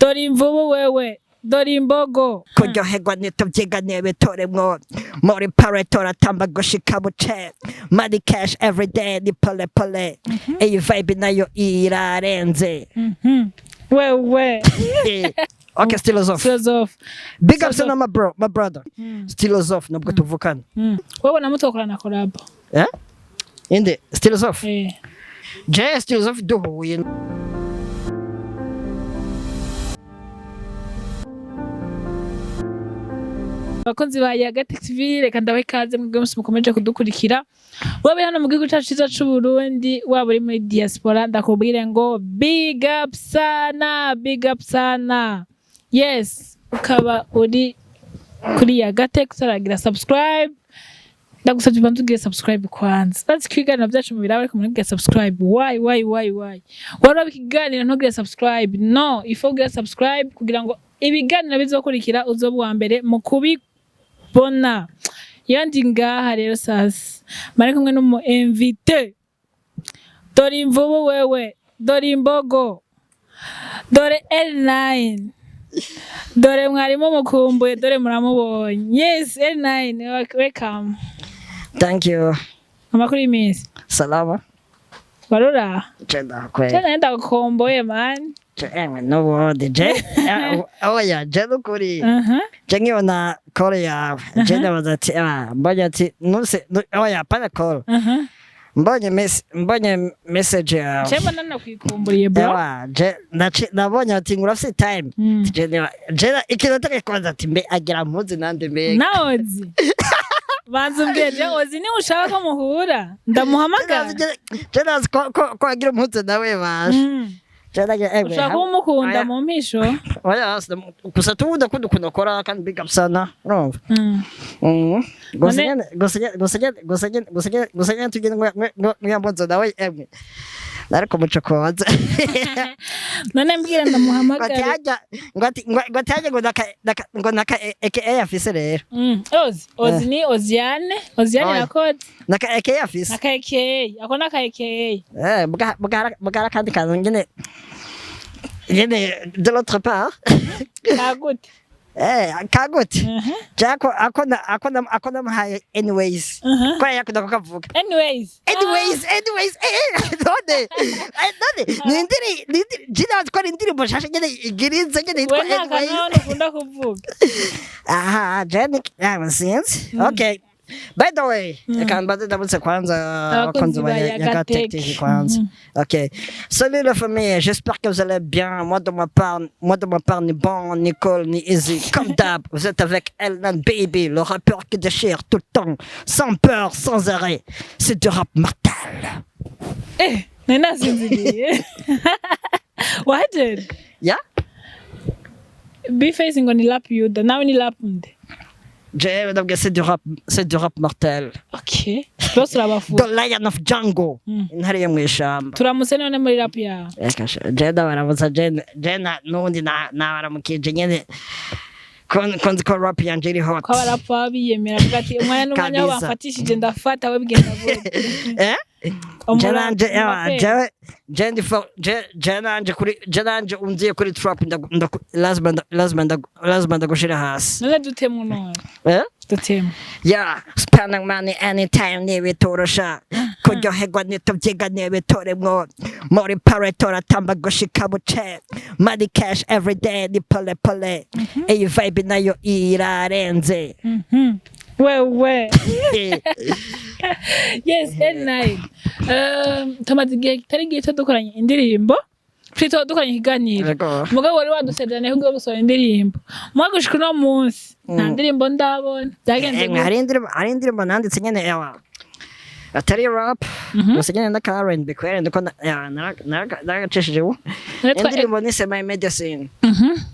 Dore imvubu wewe, dore imbogo. Kuryoherwa ntitubyigane bitoremwo muri pare, turatamba gushika buce. Money cash everyday ni pole pole, iyi vibe nayo irarenze. Wewe. Okay, Stilosof. Philosophe. Big up sana, my bro, my brother Stilosof, nubwo tuvukana. Wewe na mutokorana collab? Eh, inde Stilosof? Eh. Je Stilosof duhuye. Abakunzi ba Yaga TV, reka ndabahe ikaze mwebwe mwese mukomeje kudukurikira, waba uri hano mu gihugu cacu ciza c'u Burundi, waba uri muri diaspora, ndakubwire ngo big up sana, big up sana. Yes, ukaba uri kuri Yaga Tech utaragira subscribe, ndagusabye ubanze ugire subscribe kwanza. Bazi ko ibiganiro byacu mubiraba ariko ntugire subscribe. Why, why, why, why? Waraba ikiganiro ntugire subscribe? No, ifo ugire subscribe kugira ngo ibiganiro bizokurikira uzoba uwa mbere mu kubibona. Iyo ndi ngaha rero sasa mari kumwe n'umu invité. Dore imvubu wewe, dore imbogo, dore L9, dore mwarimu mukumbuye, dore muramubonye. Yes, L9, welcome. Thank you. Amakuru y'iminsi? Salama. Warura? Je ndakwe. Cyane, ndagukomboye, man. Je emwe n'ubundi je oya, je nukuri je nkibona call yawe, je ndabaza ati ah, mbonye ati nuse oya, pana call. Mbonye message yawe. Cemba nanakwikumburiye, bro. Ewa, je nabonye ati ngo urafise time. Je je ikintu atari kwanza ati mbe agira mpuzi nande mbega? Nawe ozi banza umbwire, je ozi niba ushaka ko muhura ndamuhamagara. Je nazi ko agira impuzu nawe basha. Je ndagira emwe. Ushaka kuba umukunda Oya. mu mpisho? Oya, gusa tubuda kundi ukuntu akora kandi big up sana, urumva. Gusa nyene gusa nyene gusa nyene gusa nyene gusa nyene gusa nyene tugende ngo ngo nawe emwe nariko mucokoza. None mbwira Ngo ndamuhamagare. ati hajya ngo ati hajya ngo naka aka afise rero. Ozi ozi ni Oziane, Oziane. Oya. Yakoze. Naka aka afise. Naka aka, ako naka aka. Eh, bwa kandi kantu nyene de l'autre part. Kagute? Eh, kagute? Jako ako namuhaye anyways. Ko yakunda kukavuga. Anyways. Anyways, anyways, none ni indiri jina ko ari indirimbo nshasha nyene igirize nyene yitwa We nta anyways. kantu ukunda kuvuga. Aha, Jenny, ah, sinzi. Okay. By the way, reka mbanze ndamutse kwanza abakunzi ba Yaga Yaga Tech Tech. TV kwanza. Ok. Salut la famille, j'espère que vous allez bien. Moi de ma part, ni bon, ni cool, ni easy. Comme d'hab, vous êtes avec Elnan Baby, le rappeur qui déchire tout le temps, sans peur, sans arrêt. C'est du rap mortel. Eh, nari nasinziriye, waje. Yeah? Bface ngo ni rap yuda, nawe ni rap nde? J'ai donc c'est du rap mortel. Okay, bose urabafuza. The Lion of Jungle. Intare yo mw'ishamba. Turamutse none muri rap yawe. Reka sha, je ndabaramutsa, je n'ubundi nabaramukije nyene ko nzi ko rap yanje iri hot. Ko abarapa baba biyemera, avuga ati umwanya n'umwanya aho Kabisa. bamfatishije ndafata, we bigenda gute? Eh, je nanje ewa Umuraperi. je ndi je nanje kuri je nanje unziye kuri trap lazima ndagushira hasi. None dutemu none. Eh. Dutemu. Yeah, spending money anytime ntibiturusha kuryoherwa ntitubyiga ntibituremwo muri pare, turatamba gushika buce. Money cash everyday ni pole pole, iyi vibe nayo irarenze. Wewe. Yes, L9, tumaze igihe kitari gito dukoranye indirimbo, plutôt dukoranye ikiganiro. Yego. Mugabo wari wadusezeraniye ko ugiye gusohora indirimbo, mugabo gushika uno munsi nta ndirimbo ndabona. Byagenze Emwe, gute? hari indirimbo nanditse nyene, ewa, atari rap gusa nyene ndaka R&B kubera ndiko naragacishije ubu. Indirimbo nise My Medicine.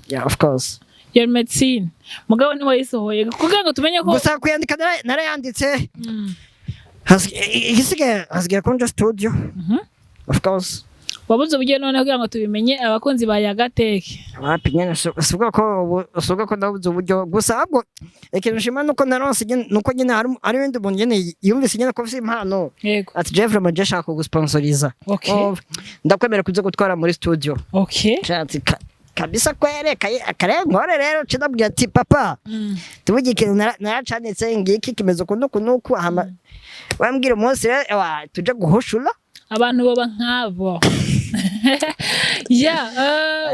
Yeah, of course. Your Medicine, mugabo ntiwayisohoye kugira ngo tumenye ko Gusa kuyandika narayanditse. Igisigaye hasigaye kunja studio, of course. Wabuze uburyo none kugira ngo tubimenye abakunzi ba Yagateke? Wapi nyene, si ubwo ko ndabuze uburyo gusa, ahubwo ikintu nshima nuko naronse nuko nyene hari uwundi muntu nyene yumvise nyene ko mfise impano, ati Jeff vraiment je shaka kugusponsoriza. Oh, ndakwemera kuza gutwara muri studio. Nshatse Kabisa kwere kare nkore rero cinabwira ati: "Papa, tuvuge ikintu naracanitse ngiki kimeze uku nuku nuku." Hama wambwira umunsi rero, ewa, tuje guhushura. Abantu boba nk'abo ya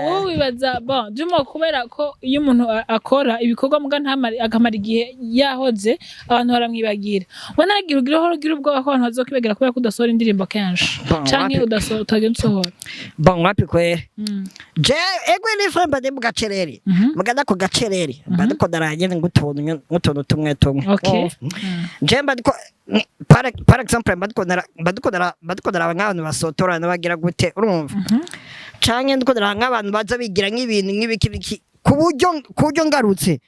wowe wibaza, bon, juma kubera ko iyo umuntu akora ibikorwa muga ntamare, akamara igihe yahoze, abantu baramwibagira. We naragira ugira uhora ugira ubwoba ko abantu bazokwibagira kubera ko udasohora indirimbo kenshi Bon, canke wapi. udasohora, utagenda usohora? Bon, wapi kwere. Je egwe ni frère, mba ndi mu gacerere. Muga nako gacerere mba ndiko ndaragenda ngutuntu tumwe tumwe. Okay. Oh. Je mba ndiko par exemple mba ndiko ndaraba nk'abantu basotora n'abagira gute, urumva, canke ndiko ndaraba nk'abantu baza bigira nk'ibintu nk'ibiki biki, ku buryo ngarutse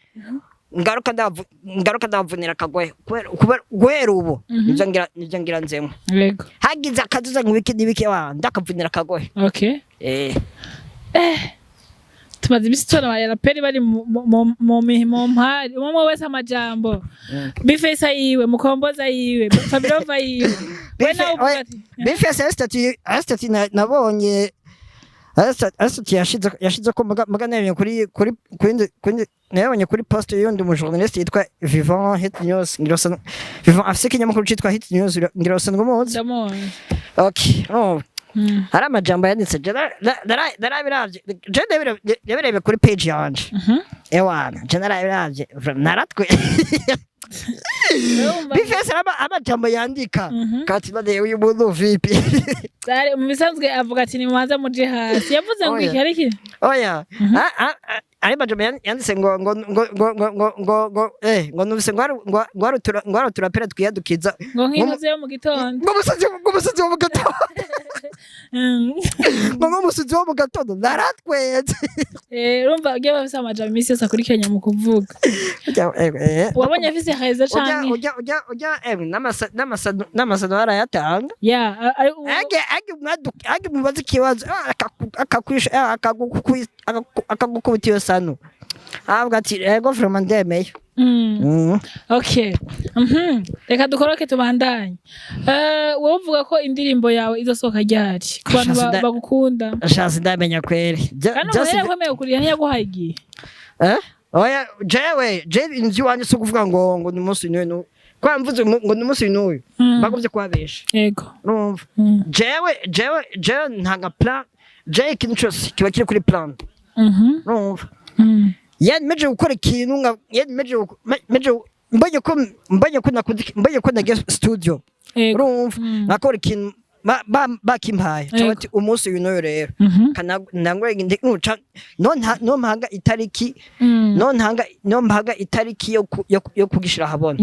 ngaruka ndavunira akagohe kubera guhera ubu nivyo ngira nzemwe. Hagize akazuza nk'ibiki n'ibiki, wa ndakavunira akagohe. Tumaze imisi tubona abaraperi bari mu mpari, umwe umwe wese amajambo, B-Face yiwe, Mukomboza yiwe, Fabirova yiwe, we nawe uvuga ati B-Face ari statut nabonye, ari statut yashize ko muga nabonye kuri nabonye kuri post y'undi mu journaliste yitwa Vivant Hit News, ngira Vivant afise ikinyamakuru citwa Hit News, ngira usanzwe umuzi. Ndamubonye. Okay, oh. Hari amajambo yanditse, je narabiravye, je ndabirebye kuri page yanje. Ewana, je narabiravye, naratwe. Urumva? B-Face amajambo yandika kati none uyu muntu vipi? Zari mu bisanzwe avuga ati nimubanze muje hasi, yavuze ngo Oya. iki ari iki? Oya. Ari amajambo yanditse ngo numvise ngo hari uturapera twiyadukiza ngo nk'intuze yo mu gitondo. Ngo umusozi wo mu gatondo. Ngo nk'umusozi wo mu gatondo, naratwenze. Urumva ugiye bafise amajambo iminsi yose akurikiranya mu kuvuga. Ujya, Wabonye afise heza ujya canke ujya n'amasano arayatanga. Ya Age mubaze ikibazo, akakwisha, akagukubita iyo sano, avuga ati: "Ego, vraiment ndemeye." Okay. Reka dukoroke tubandanye. Wowe uvuga ko indirimbo yawe izosohoka ryari ku bantu bagukunda? Shansi ndamenya kweri. Kandi umuntu yakwemeye kuriha ntiyaguhaye igihe. Eh? Oya, jewe je inzu iwanjye si ukuvuga ngo ni umunsi n'uyu n'uyu, kwa mvuze ngo ni umunsi n'uyu, bagomvye kuhabesha. Urumva, jewe ntanga plan, jewe ikintu cyose kiba kiri kuri plan. Urumva, yani meje gukora ikintu nka yani meje mbonye ko nakoze, mbonye ko nagiye studio, urumva, nkakora ikintu bakimpaye cyangwa ati umunsi uyu n'uyu rero nangwe no ntanga itariki, no ntanga itariki yo kugishira ahabona.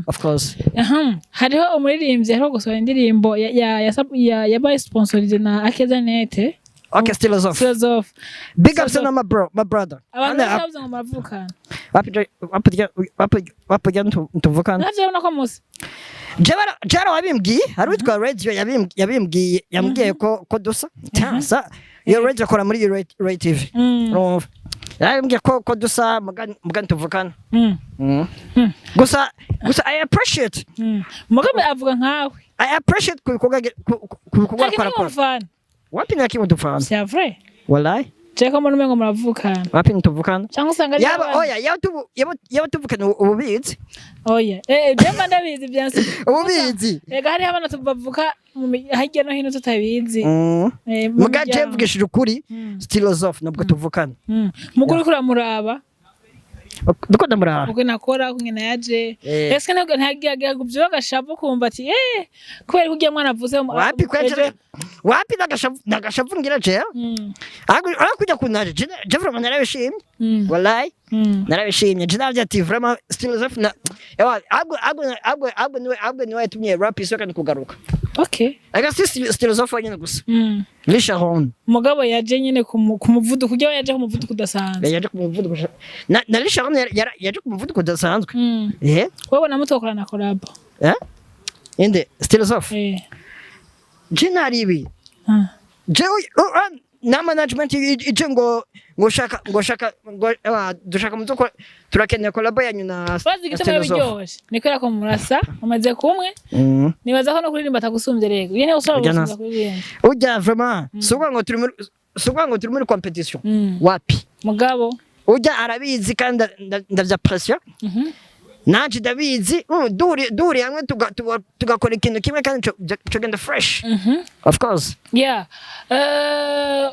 Of course. Aha. Hariho umuririmbyi aheruka gusohora indirimbo yabaye sponsorisé na Akeza Nete. Okay, Philosoph. Philosoph. Big up sana my bro, my brother. Abantu Ane- benshi bavuze ngo muravukana. Wapi wapi wapi ntuvukana. Navyo urabona ko musa. Jara wabimbwiye, hari witwa Radio yabimbwiye, yambwiye ko dusa sa. Iyo Radio akora muri Ray TV. Urumva, yarabimbwiye ko dusa, muga ntuvukana. Gusa I appreciate. Mugabe avuga nkawe. I appreciate ku bikorwa Nta akora. kimwe mufana. Wapi, nta kimwe dupfana. C'est vrai. Wallahi. Je ko mbona umengo muravukana. Wapi, ntuvukana. Cyangwa usanga ari Yaba abana. oya, yaba tuvukana ububizi. Oya. Je mba ndabizi bien sûr. Ububizi. Ega hariho abana tubavuka hirya no hino tutabizi. Mu Muga je miryango. mvugishije ukuri, Philosophe nubwo tuvukana. Mukuru uriko uramuraba. Ndiko ndamuraba. Uko nakora uko ngena yaje. Ese ntabwo ntagiye kuvyuka agashavu kumva ati kubera ko ugiye mwana avuze Wapi kweje, wapi, nagashavu ngira jewe. Ariko kujya kunaje je vraiment narabishimye. Wallahi. Narabishimye, je navyo ati vraiment Philosophe na ewa abwo niwe yatumye rap isoka ni kugaruka. Aga si Philosophe wenyine gusa. Lisharon. Mugabo yaje nyene ku muvuduko, ujya yaje ku muvuduko udasanzwe. Yaje ku muvuduko na Lisharon yaje ku muvuduko udasanzwe. Wowe na mutokorana collab? Inde Philosophe? Je naribi. Jewe na management ije ngo shaka ngo dushaka muzo turakeneye collab yanyu na Bazi igituma Philosophe. biryoshe ni kubera ko murasa mumaze kumwe. Nibaza ko no kuririmba atagusumbye rego iyo niwe ushobora Ujya gusumbya kuririmba. Ujya vraiment si ukuvuga ngo turi muri competition. Wapi. Mugabo Ujya arabizi kandi ndavya pression. Nanje ndabizi, duhuriye hamwe tugakora ikintu kimwe kandi cogenda fresh. Of course. Yeah.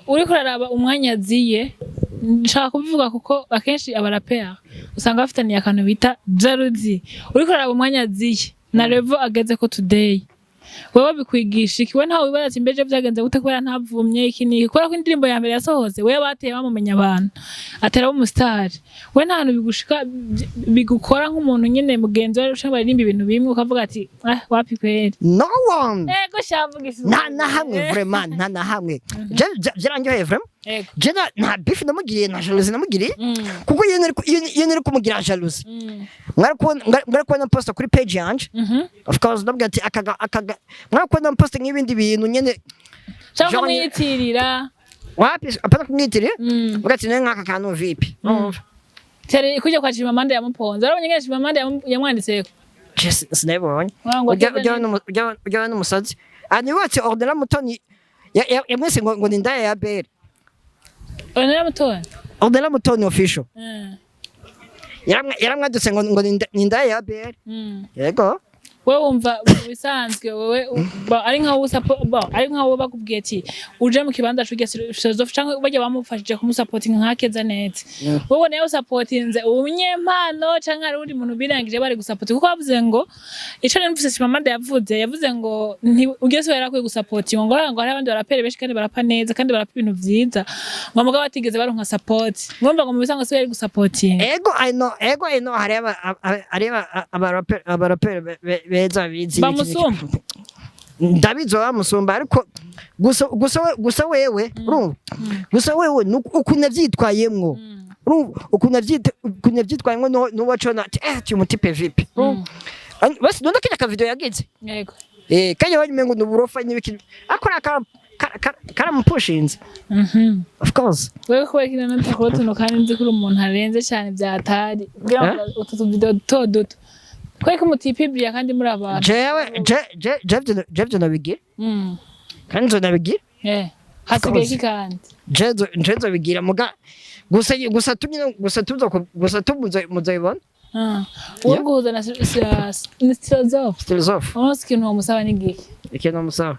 Uriko uraraba umwanya aziye, nshaka kubivuga kuko akenshi abaraperi usanga bafitaniye akantu bita jalousie. Uriko uraraba umwanya aziye na level ageze ko today, wewe bikwigisha iki? We ntawe wibaza ati: "Mbeje vyagenze gute kubera ntavumye iki niki?" Kubera ko indirimbo ya mbere yasohotse, wewe bateye bamumenya, abantu atera umustar. We nta hantu bigushika bigukora nk'umuntu nyene mugenzi wawe ushaka baririmba ibintu bimwe, ukavuga ati: "Ah, wapi kweri"? No one. Ego, shavuga. Nta na hamwe, vraiment, nta na hamwe. Je vyaranyoheye vraiment. Je nta beef namugiriye, nta jalousie namugiriye. Kuko iyo nari kumugira jalousie, mwari kubona post kuri page yanje. Of course, ndabwira ati akaga mwari kubona post nk'ibindi bintu nyene. Cyangwa kumwiyitirira. Wapi, apana kumwitirira. Mvuga ati: "Nawe nk'aka kantu vipi?" Urumva? Cyari kujya kwa Chimamanda yamuponze, arabonye ngene Chimamanda yamwanditseko. Je sinabibonye. Ngo Ujya ateze ujya n'umusazi ah niwatse Ornella Mutoni yamwise ngo ni indaya ya Bere. Ornella Mutoni. Ornella Mutoni Official. Yaramwadutse ngo ni indaya ya Bere. Yego. Wewe wumva mu bisanzwe wewe ari nkaho ari nkaho bakubwiye ati uje mu kibanza c'urya Philosophe canke bajya bamufashije kumusapotinga nkakeza neza, wowe nawe usapotinze umunyempano canke hari uwundi muntu birangije bari gusapotinga? Kuko bavuze ngo ico numvise Chimamanda yavuze ngo ugeze we yarakwiye gusapotinga, ngo hari abandi barapere benshi kandi barapa neza kandi barapa ibintu vyiza, ngo mugabo batigeze baronka support, ngomba ngo mu bisanzwe si we yari gusapotinga. Ego, I know, ego, I know, hari abaraperi beza bizi. Bamusumba? Ndabizi bamusumba, ariko gusa wewe urumva, gusa wewe ukuntu avyitwayemwo, urumva ukuntu avyitwayemwo, nuwo cona ati ati umutipe vipi? Urumva? Basi none kanya ka video yagize. Yego. Kanya wari mengo nuburofa n'ibiki akora karamupushinze. Of course. Wewe kubera kino natakora utuntu kandi nzi ko uri umuntu arenze cyane byatari kugira ngo utu tuvideo duto duto kubera ko mutipibiriya kandi muri abantu. Jewe je vyo nabigira kandi nzo nabigira. Hasigaye iki kandi? Je nzobigira muga gusa tumye gusa tuzo gusa tumuze muzayibona. Uwo guhuza na ni Philosophe. Philosophe. Umunsi ikintu wamusaba ni giki? Ikintu musaba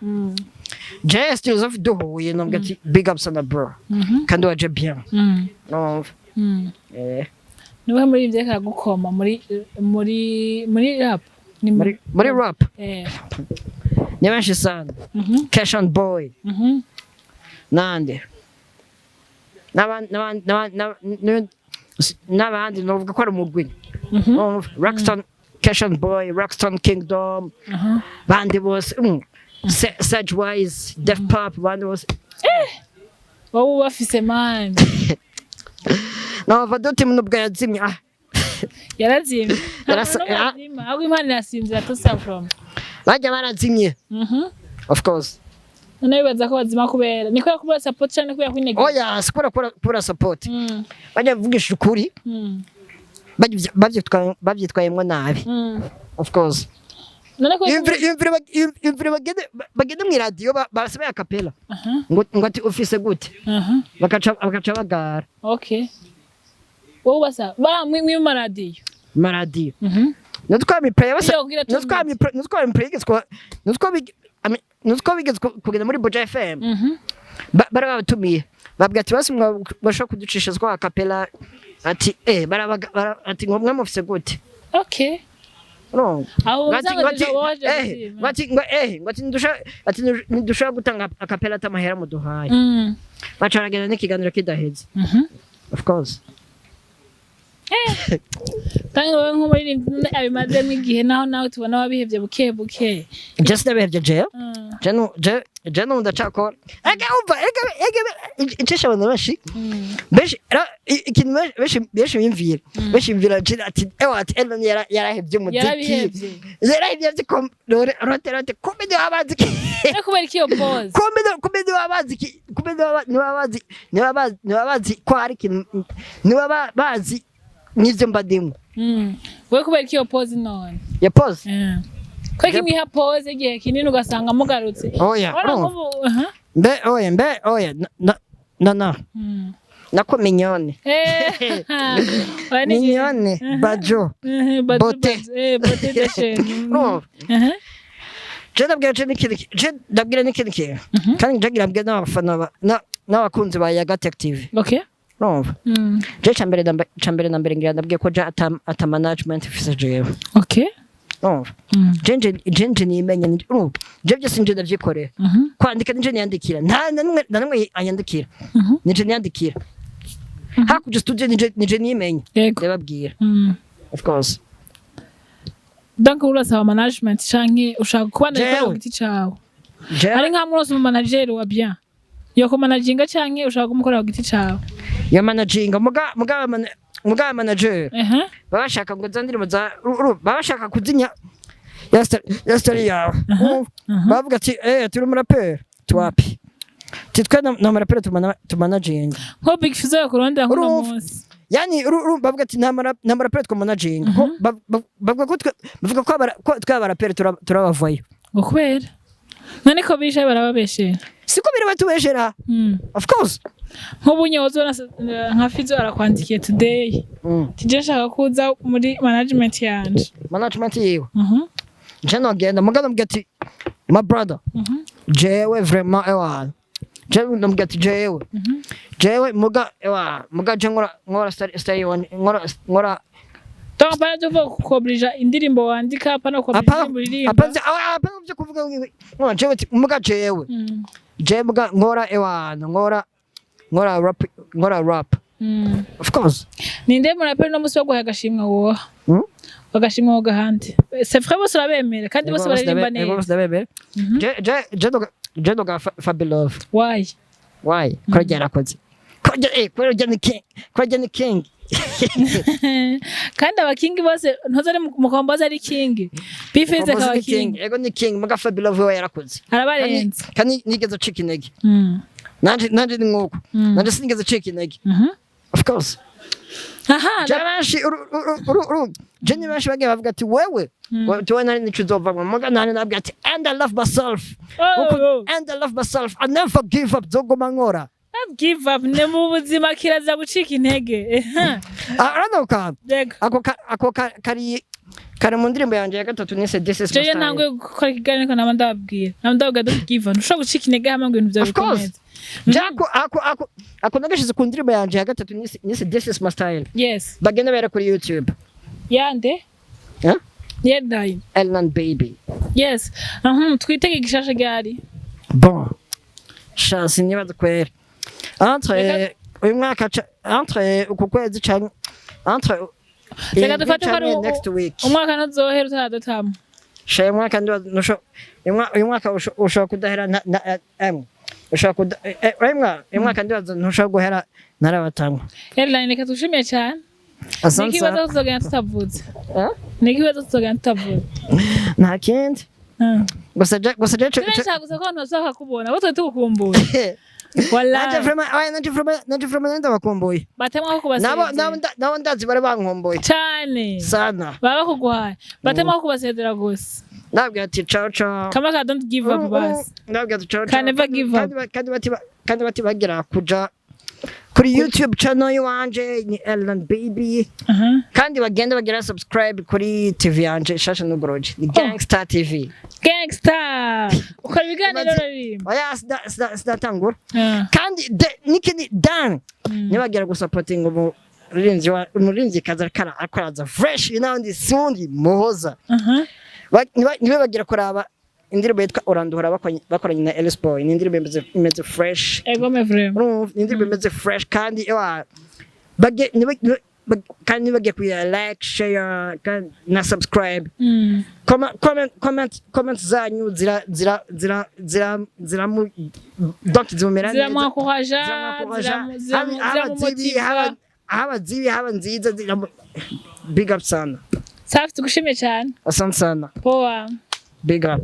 je Philosophe duhuye nombwa ati: "Big up sana bro, kandi waje bien." No. Niwe muri ibyo reka gukoma muri rap ni Muri rap? Eh. Ni benshi sana. Cash on Boy. Nande n'abandi novuga ko ari umugwi. Rockstar, Cash on Boy, Rockstar Kingdom, bandi bose, Sage Wise, Def Pop, bandi bose. Wowe ubafise man. No Vaduti nubwo yazimye, ah. Yarazimye? Yarasa- Ahubwo Imana irasinzira tusa from. Bajya barazimye. Of course. None bibaza ko bazima kubera ni kubera kubura support cyane, kubera kwinegura? Oya, sikora kubura support. Bajya bavugisha ukuri. Bavyitwayemwo nabi. Of course. None kubera Imvire bagende mw'iradiyo basabe a cappella ngo ati ufise gute, bakaca bagara. Okay, wowe ubasa ba mwi maradiyo? Maradiyo. Nutwa miplay basa. Iyo kugira Nutwa miplay igezwa nutwa bigeze kugenda muri Buja FM. Bari babatumiye, babwira ati: "Basi bashobora kuducisha twa a cappella?" Ati ati ngo mwe mufise gute? Okay. Urumva? Aho Ngati usanga ngati deja waje ngati ngo ngati ndusha ati ntidushobora gutanga a cappella atamahera muduhaye. Baca baragenda n'ikiganiro kidaheze. Of course. Kandi wowe nk'umuririmbyi abimazemo igihe, naho nawe tubona wabihevye buke buke. Je sinabihevye jewe. Je nu ndacakora. Ega umva, ega icisha abantu benshi benshi ikintu benshi bimvira je ati ewa ati Elon yarahevye umuziki. Yarabihevye. Yarahevye ko rote rote kumbe ni wabazi No kubera iki iyo pause? Kumbe ni wabazi kumbe ni wabazi ni wabazi ko hari ikintu ni bazi n'ivyo mba ndimwo. Wowe kubera iki iyo pause none? Ya pause? Kubera ko mwiha pause igihe kinini ugasanga mugarutse. Oya. Urabona ko Urumva? aha. Mbe oya, mbe oya, na na na. Nako Mignone. Oya, ni Mignone Bajo. Bajo. Beauté. Bajo, beauté de chez nous. Urumva, je ndabwira, je n'ikindi je ndabwira n'ikindi kintu, kandi je ngira mbwira n'abafana n'abakunzi ba Yaga Tech TV. Urumva, je cambere na mbere ngira ndabwiye ko je ata management mfise jewe. Urumva, je nje nimenye, urumva, je byose nje ndavyikorera. Kwandika nije niyandikira, nta na numwe anyandikira. Nije niyandikira hakurya studio, nije nimenye. Ndababwira. Of course. Donc urasaba management canke ushaka kubana Jewe. ku giti cawe? Jewe. Ari nka mwose mu manager wa bien yo ku managinga canke ushaka kumukorera ku giti cawe? Ya managinga, muga manager baba bashaka ngo za ndirimbo za baba bashaka kuzinya ya story yawe. Bavuga ati turi umuraperi tuwapi, titwe na muraperi tumanaginga. Nko Big Fizzo yokurondera nk'uno Urumva. munsi? Yani bavuga ati nta muraperi twamanaginga. Bavuga ko bavuga ko twe abaraperi turabavayo. Ngo kubera none ko bishaye barababeshera? Siko biri, batubeshera. Of course. Nk'ubu nyozo nka Fizzo arakwandikiye today, tije nshaka kuza muri management yanje. Management yiwe, je nogenda mugabo mbwira ati my brother, jewe vraiment ewa, jewe ndamubwira ati jewe muga ewa muga je nkora story nkora. Donc apana byo kuvuga kukobrija indirimbo wandika, apana kukobrija Apana. indirimbo uririmba. Apana byo kuvuga ngo jewe ati muga jewe jewe muga nkora ewa nkora rap, nkora rap. Of course. Ninde muraperi no musi wo guha agashimwe woha? Agashimwe wo gahandi? C'est vrai, bose urabemera kandi bose bararirimba Ego, neza. bose ndabemera. Je ndoga Fabilove. Why? Why? Ko yarakoze, ko ni king, ko ni king. Kandi abakingi bose ntuzi ari Mukombozi ari king, Bifeze Mukombozi akaba ni king. king. Ego, ni king, muga Fabilove we yarakoze. Arabarenze. Kandi nigeze acika intege. Nanje ni nkuko. Nanje sinigeze acika intege. Of course. Je benshi je ni benshi bagiye bavuga ati wewe wewe nari nico uzovamwo, muga nanje nabwira ati and I love myself. Oh. And I love myself, I never give up, nzoguma nkora. Don't give up, ne mu buzima kiraza gucika intege. Ah, urabona ako kantu? Yego. Ako kari mu ndirimbo yanje ya gatatu nise This is my Jewe style. ntabwo gukora ikiganiro ariko naba ndababwira don't give up, ntushobora gucika intege hamwe ngo ibintu byawe Of course. bikomeze. Je ako nagashize ku ndirimbo yanje ya gatatu nise This is my style. Bagenda bera kuri YouTube. Yande? Eh? Yendayi? Elnan Baby. Yes, twitege igishasha ryari? Bon, sha sinibaza kwera entre uyu mwaka entre uku kwezi canke entre Reka dufate ko ari next week. Umwaka ntuzohera utaradutamo. Sha uyu mwaka uyu mwaka ushobora kudahera na ushobora kuda uyu mwaka ndibaza ntushobora guhera ntarabatangwa. Airline, reka tugushimiye cyane. Asante. Niki ibibazo tuzogenda tutavuze? Eh? Niki ibibazo tuzogenda tutavuze? Nta kindi. Gusa je Nshaka gusa ko abantu bazashaka kubona abo twari tugukumbuye. Nanje Wallahi. vraiment, oya, nanje vraiment ndabakumbuye. Batemwa ko Nabo kubasezera. nabo ndazi bari bankumbuye. Cyane. Sana. Baba bakuguhaye, batemwa ko kubasezera gusa. Nabwira ati ciao ciao. Kamwe ka don't give up basi. Nabwira ati ciao ciao. Can never give up. Kandi bati bagira kuja kuri YouTube channel yiwanje ni Ellen Baby. Kandi bagenda bagira subscribe kuri TV yanje shasha nugoroje ni Gangster TV. Gangster, ukora ibiganiro, uririmba? Oya, sidatangura. Kandi n'ikindi dan nibagira gusupportinga umuririmbyi umuririmbyi kaza akaraza fresh, you know, ndi sundi Muhoza. Nibagira kuraba indirimbo yitwa Uranduhura bakoranye na Ellis Boy, ni indirimbo imeze fresh. Ego me vraiment. Urumva, ni indirimbo imeze fresh kandi ewa kandi nibagiye kuya like, share kandi na subscribe. Comment zanyu zira zira zira zira ziramu donc zimumera neza. Ziramuencouraja. Ziramuencouraja. Haba zibi, Ziramumotiva. haba zibi, haba nziza, big up sana. Safi, tugushimiye cyane. Asante sana. Poa. Big up.